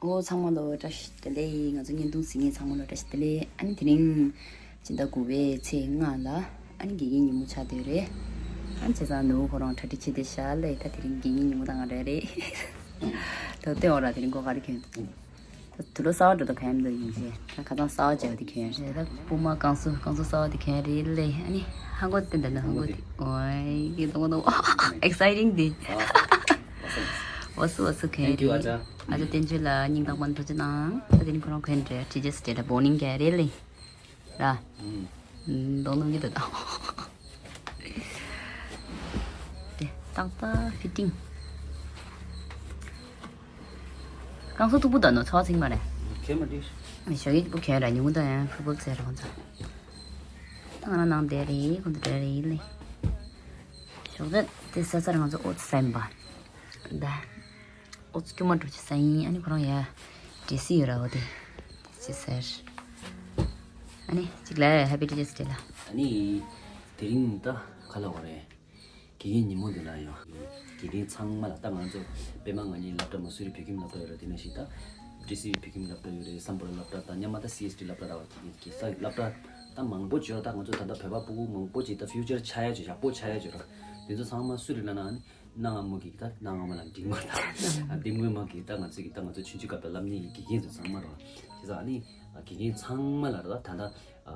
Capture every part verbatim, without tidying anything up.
ཨོ་ཚང་མ་ལོ་བཀྲ་ཤིས་བདེ་ལེགས། ང་ཚོ་བརྙན་ཐུང་གཟིགས་མཁན་ཚང་མ་ལོ་བཀྲ་ཤིས་བདེ་ལེགས། ཨ་ནི་དེ་རིང་སྤྱི་ཟླ་དགུ་པའི་ཚེས་ལྔ་ལ་ཨ་ནི་དགེ་རྒན་ཉིན་མོ་ཆགས་བསྡད་རེད། ཨ་ནི་བྱས་ཙང་ནུ་བོ་ཁོ་རང་གྲ་སྒྲིག་བྱས་བསྡད་ཤག་ལེ། ད་དེ་རིང་དགེ་རྒན་ཉིན་མོ་དང་ང་འདྲ་རེད། ད་ལྟོས་འོ་ར། དེ་རིང་ཁོ་ག་རེ་གྱོན། ད་དུག་ལོག་གསར་པ་འགྲོ་ད་ག་ཡམ་འདུག་ཡིན་ཞེས་ད་ཁ་སང་གསར་པ་བྱས་པ་དེ་གྱོན་རེད། ད་སྤུ་མ་བསྐང་གསོ་བསྐང་གསོ་གསར་པ་དེ་གྱོན་རེད་ལེ། ཨ་ནི་ཧ་གོ་དེ་འདྲ་ནི་ཧ་གོ་དེ་ཨོའི་གི་དོ་དོ་exciting་དེ། བ་སུ་བ་སུ་གྱོན་རེད། ཨ་ཅག་བསྟན་ཆོས་ལགས་སྙིང་ཐག་པ་ནས་ཐུགས་རྗེ་གནང་། ད་དེ་རིང་ཁོ་རང་གྱོན་རེད། ཊི་ཇེ་སི་དེ་འདྲ་བོ་ནིང་གྱོན་རེད་ལེ། ར། ཨུམ། མདོག་ནང་གི་དོ་དང་། དེ་ཏག་ཏག་ཕི་ཊིང་། བསྐང་གསོ་མཐུག་པོ་དང་ནོ་ཚོགས་ཚིག་མ་རེད། ཁྱེད་མ་འདྲི། ཞོགས་ཀྱི་པོ་གྱོན་ར་ཉུང་དང་ཡང་ཕུ་པོ་ཚེ་ར་ཁོང་ཚོ། ད་ང་རང་ནང་བསྡད་རེད། ཁོང་ཚོ་བསྡད་རེད་ལེ། ཞོགས་ཀ་དེ་ས་ས་ར་ང་ཚོ་ཨོ་ཙི་ས་ཡིན་པ། ད། ཨོ་ཙི་དཀྱུས་མ་འགྲོ་ཆེ་ས་ཡིན། ཨ་ནི་ཁོ་རང་ཡ་འདྲེ་སི་ཡོད་ར་འོ་དེ། ཅི་ཟེར། ཨ་ནི་གཅིག་ལ་Happy Teachers Day ལ། ཨ་ནི་དེ་རིང་ད་ག་ལ་བ་རེད། དགེ་རྒན་ཉིན་མོ་འདི་ལ་ཡང་དགེ་རྒན་ཚང་མ་ལ་ད་ང་ཚོ་པད་མ་ང་གཉིས་སློབ་གྲྭ་མ་སུ་རི་བོད་ཁྱིམ་སློབ་གྲྭ་ཡོད་རེད། དེ་ནང་བཞིན་ད་ཏི་སི་བོད་ཁྱིམ་སློབ་གྲྭ་ཡོད་རེད། སམ་བྷོ་ཊ་སློབ་གྲྭ་དང་མཉམ་མ་ད་སི་ཨེས་ཊི་སློབ་གྲྭ་ར་བ་དེ་གི་ས་སློབ་གྲྭ་ད་མང་པོ་བྱོས་ར། ད་ང་ཚོ་ད་ལྟ་བོད་པ་ཕྲུ་གུ་མང་པོ་ཅིག་ད་ཕིའུ་ཅར་ཆགས་ཡ་བྱོས་ཡག་པོ་ཆགས་ཡ་བྱོས་ར། དེ་ཚོ་ཚང་མ་སུ་རི་ལ་ན་ཨ་ནི་གནའ་སྔ་མོ་གི་ད་གནའ་སྔ་མོ་ལ་འབྲིང་མོ་ད་འབྲིང་མོའི་མ་གི་ད་ང་ཚོ་གི་ད་ང་ཚོ་ཆུང་ཆུང་སྐབས་ལ་སློབ་གཉེར་གི་དགེ་རྒན་ཚོ་ཚང་མ་ར་བ་བྱས་ཙང་ཨ་ནི་དགེ་རྒན་ཚང་མ་ལ་ར་ད་ད་ད། ཨ་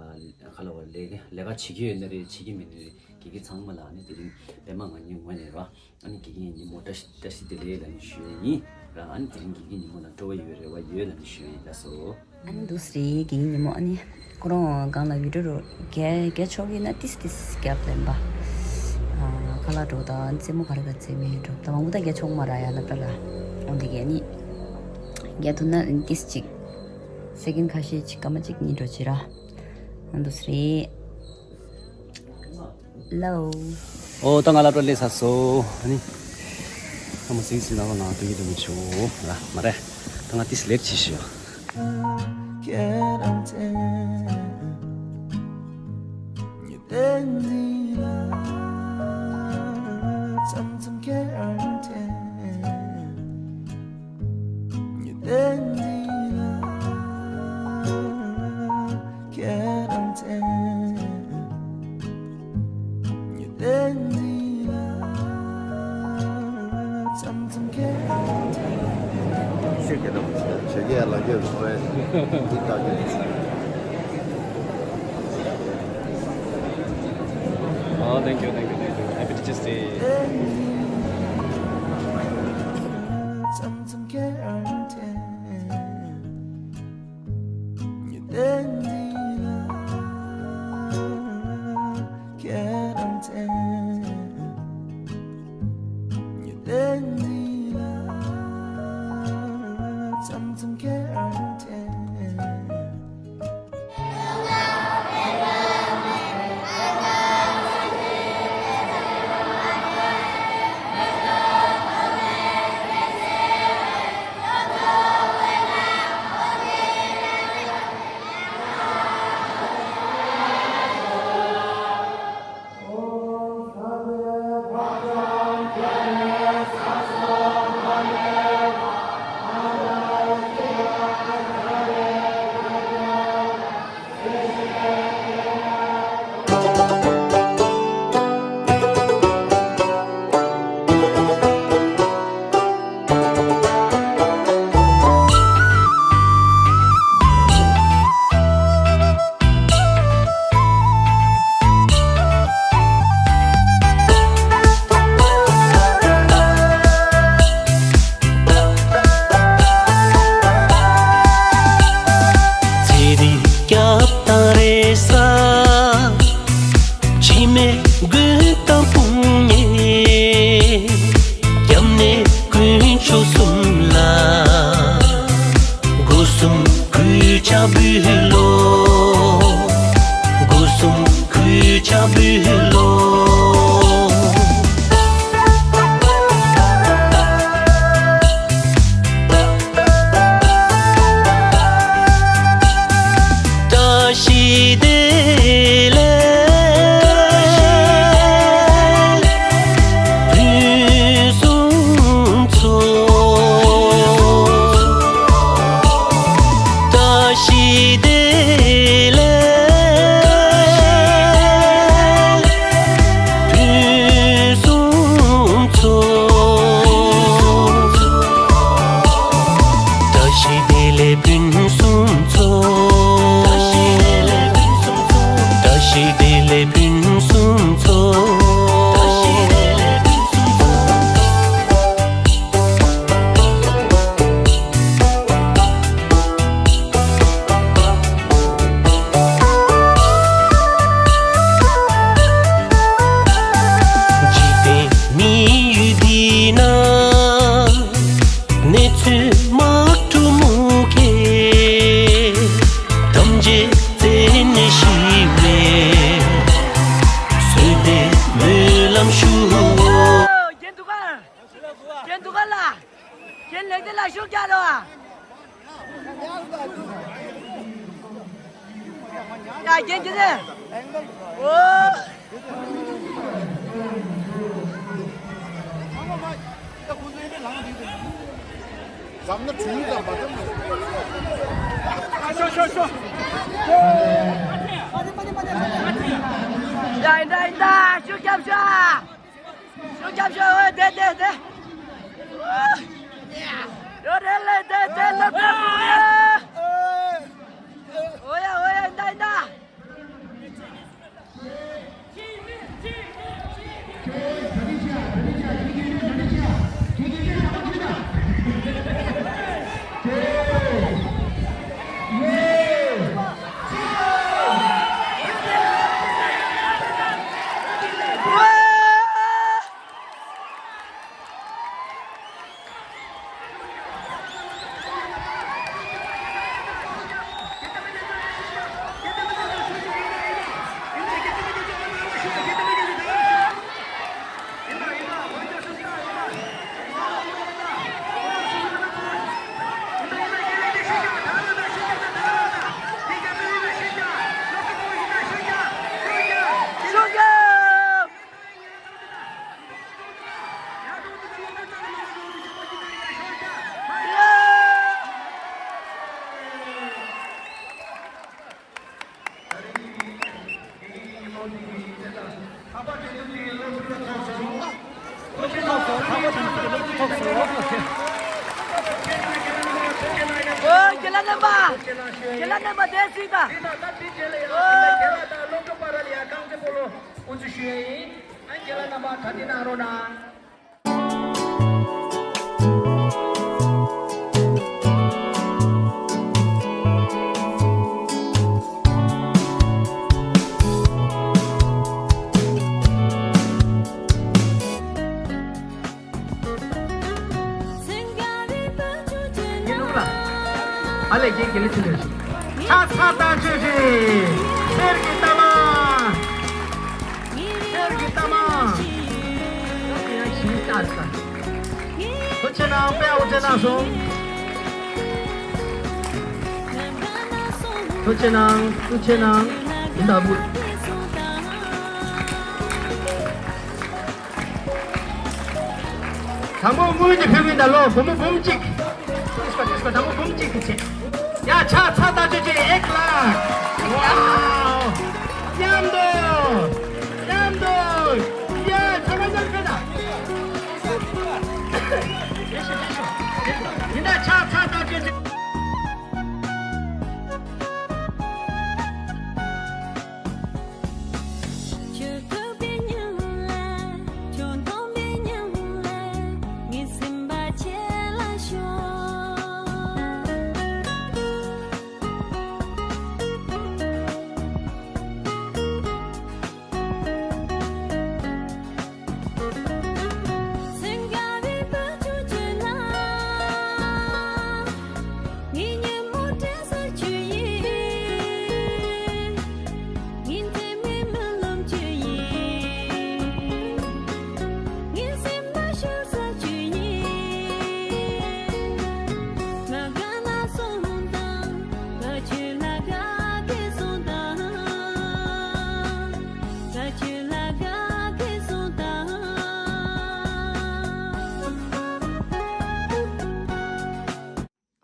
ག་ལ་བ་ལས་ལས་ཀ་བྱེད་ཀྱི་ཡོད་ན་རེད། བྱེད་ཀྱི་མེད་ན་རེད། དགེ་རྒན་ཚང་མ་ལ་ཨ་ནི་དེ་རིང་པད་མ་ང་གཉིས་ངོས་ནས་ར་ཨ་ནི་དགེ་རྒན་ཉིན་མོ་བཀྲ་ཤིས་བཀྲ་ཤིས་བདེ་ལེགས་ལབ་ནས་ཞུ་ཡས་ཡིན་ར། ཨ་ནི་དེ་རིང་དགེ་རྒན་ཉིན་མོ་ལ་སྤྲོ་བ་ཡོད་རེ་བ་ཡོད་ལབ་ནས་ཞུ་ཡས་ཡིན། ལགས་སོ། ཨ་ནི་འདུག་སེ་རེད། དགེ་རྒན་ཉིན་མོ་ཨ་ནི་ཁོ་རང་སྒང་ལ་བི་ཌིའོ་རུ་རྒྱ་རྒྱ་ཆོག་གི་ན་ཏིས་ཏིས་རྒྱབ་ལེན་པ། ཨ་ཁ་ལག་འགྲོ་དང་རྩེད་མོ་ག་རེ་ག་རྩེད་མེད་འགྲོ་ད་མང་པོ་ད་རྒྱ་ཆོག་མ་ར་ཡ་ལབ་ད་ལ་འོན་ཏེ་རྒྱ་ནི་རྒྱ་ཐུབ་ན་ཏིས་ཅིག་སེ་ཀེན་ཁ་ཤས་ཅིག་སྐར་མ་གཅིག་གཉིས་འགྲོ་ཅི་ར། ཨ་འདུག་སེ་རེད། ལའོ། ཨོ་ད་ང་སློབ་གྲྭ་སླེབས་ཚར་སོང་། ཨ་ནི་ཨ་མ་སིང་སིང་ནང་ལ་ནང་སྟོན་གྱི་འདུག་མི་ཆོག་ལ་མ་རེད། ད་ང་ཏིས་ལེགས་ཅི་ཞིག་ཡོད། Oh, thank you, thank you, thank you. Happy Teachers' Day. ཚེ་རིང་སྐྱབས་དང་རེ་ས། འཆི་མེད་མགོན་དང་དཔུང་གཉེན། སྐྱབས་གནས་དཀོན་མཆོག་གསུམ་ལ། སྒོ་གསུམ་གུས་ཕྱག་འབུལ་ལོ། སྒོ་གསུམ་གུས་ཕྱག་འབུལ་ལོ། བཀྲ་ཤིས་བདེ་ལེགས་ཕུན་སུམ་ཚོགས། རྒྱན་རྒྱན་རྒྱན། ཨོ། འཛམ་ན་བྱུང་དང་མ་འཛམ་ན། ཤོ་ཤོ་ཤོ། ཡིན་ད་ཡིན་ད་ཡིན་ད། ཤུགས་རྒྱབ་ཤོག་ཤུགས་རྒྱབ་ཤོག་ཨོ་དེ་དེ་དེ། ཡོ་རེ་ལེ་དེ་དེ་ལེ་དེ། ཨོ་ཡ་ཨོ་ཡ་ཡིན་ད་ཡིན་ད། ཨོ། རྒན་ལགས་རྣམ་པ། རྒན་ལགས་རྣམ་པ་དེར་གཟིགས་དང་། ཨོ། ཨ། རྒན་ལགས་རྣམ་པ་གྲ་སྒྲིག་གནང་རོགས་གནང་། ཨ་ལས་རྒན་དགེ་ལེགས་ཆེ་ལེགས། ཕྱག་འཚལ་བརྟག་དཔྱད་ཅིག་གསེར་གྱི་རྟགས་མ། གསེར་གྱི་རྟགས་མ། ཡང་ཞིག་ལྟ་ས། ཐུགས་ཆེ་གནང་། དཔེ་ཨོ་ཅེ་གནང་སོང་། ཐུགས་ཆེ་གནང་། ཐུགས་ཆེ་གནང་། ཡིན་ད་བུ། དང་པོ་དངུལ་དེ་ཕུལ་གིན་ད་ལོ། སྒོར་མོ་འབུམ་གཅིག་ཏིས་པ་ཏིས་པ། དང་པོ་འབུམ་གཅིག་གི་ཆེད། ཡ་ཕྱག་འཚལ་བརྟག་དཔྱད་ཅིག་ཨེག་ལག་ཝའོ། མཉམ་དུ། མཉམ་དུ། ཡ་ཚང་མ་མཉམ་ཕེབས་དང་། ཡིན་ད་ཕྱག་འཚལ་བརྟག་དཔྱད་ཅིག་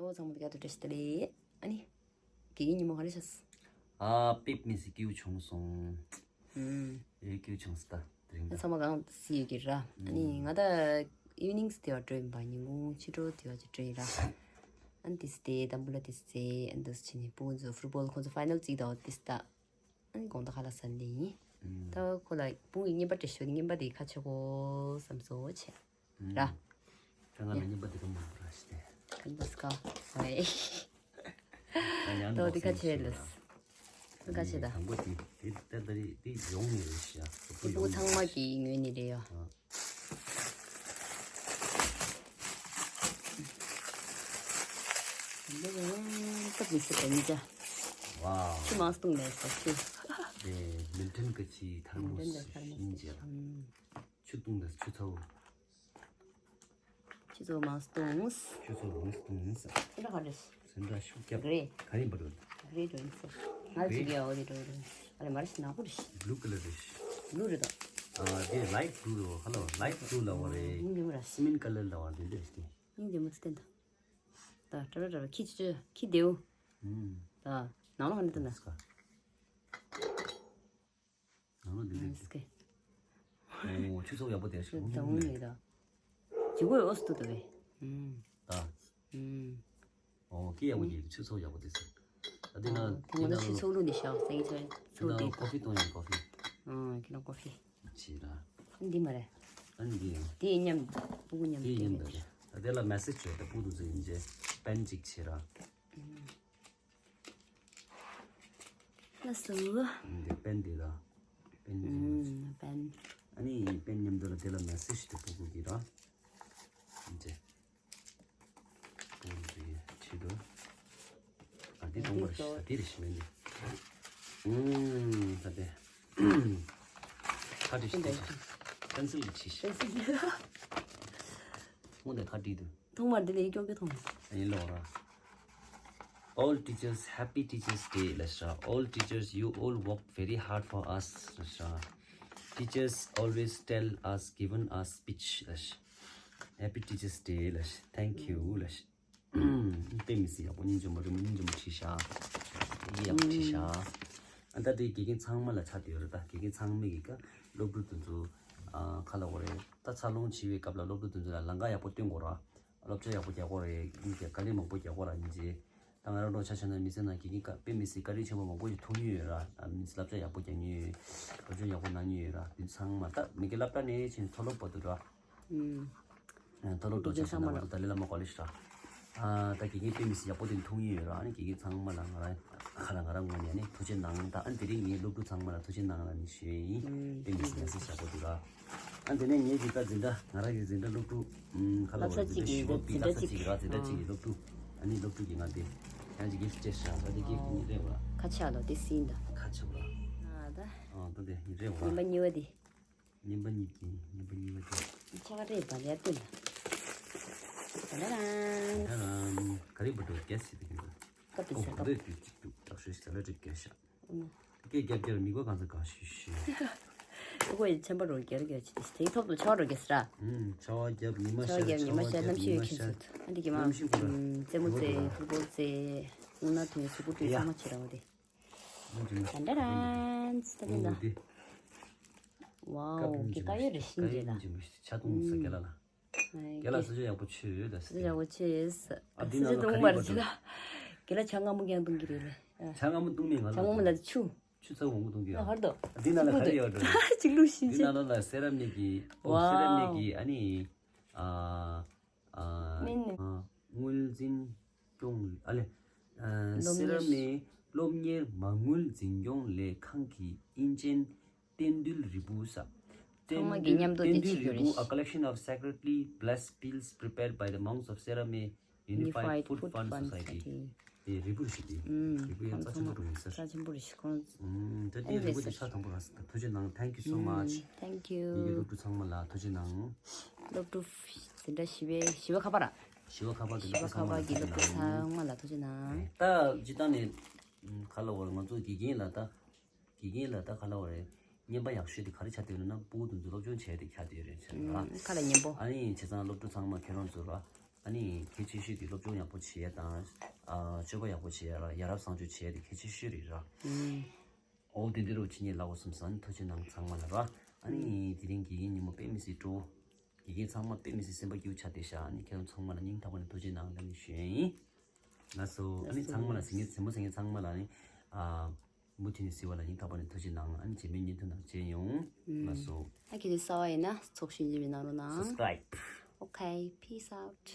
ཨོ་ཚང་མ་དེ་ག་ཐུགས་བྲེལ་ཞིག་ལས། ཨ་ནི། དགེ་རྒན་ཉིན་མོ་ག་རེ་བྱས། ཨ་པིབ་མི་སི་སྐྱིད་བྱུང་སོང་། ཨུམ། ཨེ་སྐྱིད་བྱུང་སྟ་དེ་རིང་ད། ཚང་མ་གང་སི་ཡོད་ཀྱི་ར། ཨ་ནི་ང་ད་ཨིབ་ནིང་སི་དེ་བ་འགྲོ་ཡིན་པ། ཉིན་གུང་ཕྱི་དྲོ་དེ་བ་ཅིག་འགྲོ་ཡིན་ར། ཨ་ནི་དེ་སི་དེ་དམ་བུ་ལ་དེ་སི་ཙེ་ཨ་ནི་དུ་སི་ཆི་ནི་སྤུན་ཚོ་ཕུཊ་བོལ་ཁོང་ཚོ་ཕའི་ནལ་རྩིས་དང་དེ་སི་ད། ཨ་ནི་དགོང་དག་ཁ་ལག་ཟ་ནི་ཡིན། ད་ཁོ་ལ་སྤུན་གྱི་རྔན་པ་སྤྲད་ཤོག་རྔན་པ་དེ་ཁ་ཆེ་གོ་བསམ་སོ་བྱས། ར། ཁ་ང་ལ་རྔན་པ་དེ་ག་མང་པོ་ར་ཤི་ཏེ། ཁན་པ་སི་ཀ་ཧེ། ད་དེ་ཁ་ཆེ་ལས། ཁ་ཆེ་ད། དང་པོ་དེ་དེ་ད་ད་རེད། དེ་ཡོང་ནི་རེད་ཤག་དེ་ཕྲུ་གུ་ཚང་མ་གི་ངོས་ནས་རེད་ཡ། དང་པོ་ཡང་སྐབས་ནས་ཤི་པ་ཡིན་ཅག་ཝའོ། ཆུ་མང་སྟོང་ལས་སོ་ཆུ། དེ་མིལ་ཊོན་གི་ཆི་ཐར་མོ་སི་ཡིན་ཅག་ཆུ་བཏུང་དང་ཆུ་ཚོ། ཆུ་ཚོད་མང་སྟོང་། ཆུ་ཚོད་མང་སྟོང་ཟེར། སེམས་ཁྲལ་ག་རེ། སེམས་ཁྲལ་ཤུགས་རྒྱབ། ག་རེ། ག་རེ་འབར་བ། ག་རེ་འགྲོ་ཡིན་ཟེར། ང་ཅིག་ཡ་འོ་དེ་འགྲོ་རེད། ཨ་ལེ་མར་ཞིག་ནག་པོ་རེད། Blue color རེད། Blue རེད་ད། ཨ་དེ་light blue རེད། ཧ་ལོ་light blue ལ་བ་རེད། ཡིན་རེད། Cement color ལ་བ་དེ་འདྲ་ཞིག་དེ། ཡིན་རེད་མོ་ཚོ་བསྟན་ད། ད་ཏྲ་ར་ཏྲ་ར་ཁྱི་ཅི་ཁྱི་དེའུ། ད་ནང་ལོགས་ཧ་ནི་ད་ན། ནང་ལོགས་འདི་འདྲ་ཞིག་ཨོ་ཆུ་ཚོགས་ཡག་པོ་དེ་ཞིག་ད་འོང་ངེས་ད། ཇི་གོ་ཡོད་སུ་ཏུ་ཏུ་བས། ད། ཨོ་ཀི་ཡག་པོ་ཅིག་ཆུ་ཚོགས་ཡག་པོ་དེ་ཞིག་ད་དེ་ན་དེ་ན་ཆུ་ཚོགས་ལུ་ནི་ཤག་སེང་ཆ་ཚོགས་དེ། ཀོ་ཕི་གཏོང་ཡང་ཀོ་ཕི། ཨ་ཁྱེད་རང་ཀོ་ཕི། ཅི་ར། འདི་མ་རེད། ཨ་འདི་ཡང་། དེ་མཉམ། སྤུ་གུ་མཉམ་དེ་མཉམ་དེ་ད་དེ་ལ་message བྱོས་ད་སྤུ་གུ་ཚོ་ཡིན་རྗེས་པན་གཅིག་བྱེད་ར། ལགས་སོ། འདི་པན་འདི་ལ། པན་འདི་ལ། ཨམ། པན། ཨ་ནི་པན་མཉམ་དུ་ལ་དེ་ལ་message དེ་ཕུལ་དགོས་ཀྱི་ར། འདི། པན་འདི་ཁྲིད་དུ། ཨ་འདི་གཏོང་པར་ཤ་འདི་རེ་ཞིག་མེད་འདི། ཨམ་ད་དེ། ཁ་བྲིས་ཤིག་ཁ་བྲིས་ཤིག pencil གྱིས་བྲིས་ཤིག pencil གྱིས། སྔོན་ནས་ཁ་བྲིས་དུས། ཐོག་མར་འདི་ལས་སྐྱོན་གྱི་མཐོང་། ཡིན་ལོ་ར། All teachers, happy Teachers' Day ལ་ཤ། All teachers, you all worked very hard for us ལ་ཤ། Teachers always tell us, given us speech ལ་ཤ། Happy Teachers' Day ལ་ཤ། Thank you ལ་ཤ། དཔེ་མི་སྲིད་ཡག་པོ་སྙིང་རྗེ་མོ་རི་མོ་སྙིང་རྗེ་མོ་བྲིས་ཤག་དེ་གི་ཡག་པོ་བྲིས་ཤག་ཨ་ད་དེ་དགེ་རྒན་ཚང་མ་ལ་ཆ་དེ་ཡོད་རེད། ད་དགེ་རྒན་ཚང་མས་གི་ཀ་སློབ་ཕྲུག་དེ་ཚོ་ཨ་ཁ་ལ་འོ་རེད། ད་འཚར་ལོངས་བྱེད་པའི་སྐབས་ལ་སློབ་ཕྲུག་དེ་ཚོ་ལ་ལམ་ཁ་ཡག་པོ་སྟོན་དགོས་ར། སློབ་སྦྱོང་ཡག་པོ་རྒྱག་དགོས་རེད། ཡིན་གྱི་དཀའ་ལས་མང་པོ་རྒྱག་དགོས་ར། ཡིན་གྱི་ད་ང་རང་འགྲོ་ཆ་བཞག་ན་མི་ཚེ་ནང་དགེ་རྒན་ཀ་དཔེ་མི་སྲིད་བཀའ་དྲིན་ཆེན་པོ་མང་པོ་ཞིག་ཐོབ་མྱོང་ཡོད་ར། ཨ་མི་ཚེ་སློབ་སྦྱོང་ཡག་པོ་རྒྱག་མྱོང་ཡོད། སློབ་སྦྱོང་ཡག་པོ་གནང་མྱོང་ཡོད་ར། དེ་ཚང་མ་ད་མི་དགེ་སློབ་གྲྭ་ནས་ཕྱིན་མཐོ་སློབ་བར་དུ་ར། ཨུམ། མཐོ་སློབ་འགྲོ་ཆ་བཞག་ན་ང་ཚོ་ཏཱ་ལའི་བླ་མ་ཀོ་ལེཇ་ར། ཨ་ད་དགེ་རྒན་དཔེ་མི་སྲིད་ཡག་པོ་དེ་མཐོང་མྱོང་ཡོད་ར། ཨ་ནི་དགེ་རྒན་ཚང་མ་ལ་ང་རང་ཁ་ལ་ང་རང་ངོས་ནས་ནི་ཐུགས་རྗེ་གནང་། ད་ཨ་དེ་རིང་ངའི་སློབ་ཕྲུག་ཚང་མ་ལ་ཐུགས་རྗེ་གནང་ལ་ནི་ཞུ་ཡིན། དཔེ་མི་སྲིད་ཡག་སྲིད་ཡག་པོ་འདུག་ར། ཨ་དེ་ནས་ངེད་ཀྱི་ད་འཛིན་གྲྭ་ང་རང་གི་འཛིན་གྲྭ་སློབ་ཕྲུག་ཨུམ་ཁ་ལ་བ་འཛིན་གྲྭ་བཞི་པ་པའི་ལག་ཆ་གཅིག་གི་ར། འཛིན་གྲྭ་གཅིག་གི་སློབ་ཕྲུག་ཨ་ནི་སློབ་ཕྲུག་གི་ང་དེ་ཡང་ཅིག་གིབ་སྤྲད་ཤག་ད་དེ་གིབ་ཉིན་རེ་བ་ཁ་ཆག་ལོ་དེ་སྲིད་ད་ཁ་ཆག་བ་ཨ་ད་ཨ་ད་དེ་ཉིན་རེ་བ་ཉིན་པ་གཉིས་པ་དེ། ཉིན་པ་གཉིས་ཀྱི་ཉིན་པ་གཉིས་པ་དེ། ཆ་ག་རེ་བ་ལས་སྟོན་ད། ད་རང་། ད་རང་། ག་རེ་བ་འགྲོ་རྒྱ་སི་དེ་གི་འགྲོ། ཀ་པི་ཨོ་ས་བ་ཀ་རེ་དུ་ཅིག་ཏུ་དྲག་ཤོས་ཤིག་ཟ་ལ་ཅིག་རྒྱ་ཤ། ཨུ། སྐད་རྒྱབ་རྒྱབ་མིག་པ་གང་ས་གང་ཤི་ཤི། ཨོ་ཡི་ཆམ་པ་རོ་རྒྱ་རྒྱ་ཆི་དེ་ཐོབ་ཏུ་ཆ་རོ་རྒྱ་སི་ར། ཨུམ་ཆ་བ་རྒྱབ་ཉི་མ་ཆ་བ་ཤར་རྒྱབ་ཉི་མ་ཤར་གནམ་གཤིས་ཡོད་ཁྱིམ་སུ་ཨ་འདི་གི་མ་གནམ་གཤིས་ཁོ་ར་རྩེད་མོ་རྩེ་ཕུར་བུ་རྩེ་ཨུ་ན་དུང་སུ་ཀུ་ཏུ་ཚང་མ་ཆི་ར་བ་དེ། ད་ད་རན་ཙི་ད་ད། ཝའོ། ཀི་ཀ་ཡོད་རེ་ཤིན་རེ་ལ། ཆ་ཏུང་ས་རྒྱ་ལ་ལ། རྒྱ་ལ་ས་ཆ་ཡག་པོ་ཆོས་ཡོད་ད་ས་ཆ་ཡག་པོ་ཆོས་ཡོད་ས། ཨ་འདི་ནང་ལ་ག་རེ་ཡོད་རེད། རྒྱ་ལ་ཆ་སྔ་མོ་ཀྱང་ཏུང་གི་རེད་ལ། ཆ་སྔ་མོ་ཏུང་མེད་ང་ལ། ཆ་སྔ་མོ་ལ་ཆུ། ཆུ་ཚ་བོང་བུ་ཏུང་གི་ཡ། ཧར་དོ། འདི་ནང་ལ་ག་རེ་ཡོད་རེད། ཅིག་ལུ་ཤིན་འདི་ཆེ། ནང་ལ་ལ་སེ་ར་མིག་གི་ཨོ་སེ་ར་མིག་གི་ཨ་ནི། ཨ། ཨ། མིན་ནི། ཨ། དངུལ་འཛིན་སྐྱོང་ཨ་ལེ། ཨ། སློབ་གཉེར། སེ་ར་མིག་སློབ་གཉེར་མ་དངུལ་འཛིན་སྐྱོང་ལས་ཁང་གི་དབྱིན་ཇིའི་རྟེན་འབྲེལ་རིལ་བུ་ས། ཚང་མ་གི་མཉམ་དུ་རྟེན་འབྲེལ་རིལ་བུ། A collection of sacredly blessed pills prepared by the monks of Sera Mey Unified Food Fund Society. དེ་རིལ་བུ་ཞིག་དེ། ཨུམ། རིལ་བུ་ཡང་རྩ་ཆེན་པོ་འགྲོ་ཡིན་ས། རྩ་ཆེན་པོ་རེད་ཤི་ཁོང་། ཨུམ། ད་དེ་རིལ་བུ་དེ་ཆ་དང་པོ་ར་ས། ཐུགས་རྗེ་གནང་། Thank you so much. Thank you. ངེད་ཀྱི་སློབ་ཕྲུག་ཚང་མ་ལ་ཐུགས་རྗེ་གནང་། སློབ་ཕྲུག་འཛིན་གྲྭ་བཞི་པའི་བཞི་པ་ཁ་པར། བཞི་པ་ཁ་པར་གྱི་བཞི་པ་ཁ་པར་གྱི་སློབ་ཕྲུག་ཚང་མ་ལ་ཐུགས་རྗེ་གནང་། ད་སྤྱི་བཏང་ནས་ཁ་ལ་བར་ང་ཚོ་དགེ་རྒན་ལ་ད། དགེ་རྒན་ལ་ད་ག་ལ་བ་རེད། རྔན་པ་ཡག་ཤོས་དེ་ག་རེ་ཆགས་བསྡད་ཡོད་ན་སྤུ་གུ་དེ་ཚོ་སློབ་སྦྱོང་བྱས་ཏེ་ཆགས་བསྡད་ཡོད་རེད་ཟེར་ན། ཁ་ལ་ཉན་པོ། ཨ་ནི་བྱས་ཙང་སློབ་ཕྲུག་ཚང་མ་ཁྱེད་རང་ཚོ་ལ་ཨ་ནི་གལ་ཆེ་ཤོས་དེ་སློབ་སྦྱོང་ཡག་པོ་བྱེད་ཡ་དང་། ཨ་སྤྱོད་པ་ཡག་པོ་བྱེད་ཡ་ར་ཡ་རབས་བཟང་སྤྱོད་བྱེད་ཡ་དེ་གལ་ཆེ་ཤོས་རེད་ར། ཨོ་དེ་འདྲ་རུ་ཕྱི་ཉིན་ལ་འོ་སོམ་སང་ཐུགས་རྗེ་གནང་ཚང་མ་ལ་ར། ཨ་ནི་དེ་རིང་དགེ་རྒན་ཉིན་མོ་དཔེ་མི་སྲིད་སྤྲོ། དགེ་རྒན་ཚང་མ་དཔེ་མི་སྲིད་སེམས་པ་སྐྱིད་པོ་ཆགས་བསྡད་ཤག་ཨ་ནི་ཁྱེད་རང་ཚང་མ་ལ་སྙིང་ཐག་པ་ནས་ཐུགས་རྗེ་གནང་ལ་ནི་ཞུ་ཡ་ཡིན། ལགས་སོ། ཨ་ནི་ཚང་མ་ལ་གཟིགས་མཁན་གཟིགས་མོ་གཟིགས་མཁན་ཚང་མ་ལ་ནི་ཨ་མུ་མཐུད་ནས་གཟིགས་པ་ལ་སྙིང་ཐག་པ་ནས་ཐུགས་རྗེ་གནང་། ཨ་ནི་རྗེས་མའི་བརྙན་ཐུང་ནང་མཇལ་ཡོང་། ལགས་སོ། ཨ་ཁྱེད་ཚོས་གསར་པ་ཡིན་ན་ཚོགས་ཞུ་ཡིན་པའི་ནང་རོ་ན། Subscribe. Okay, peace out.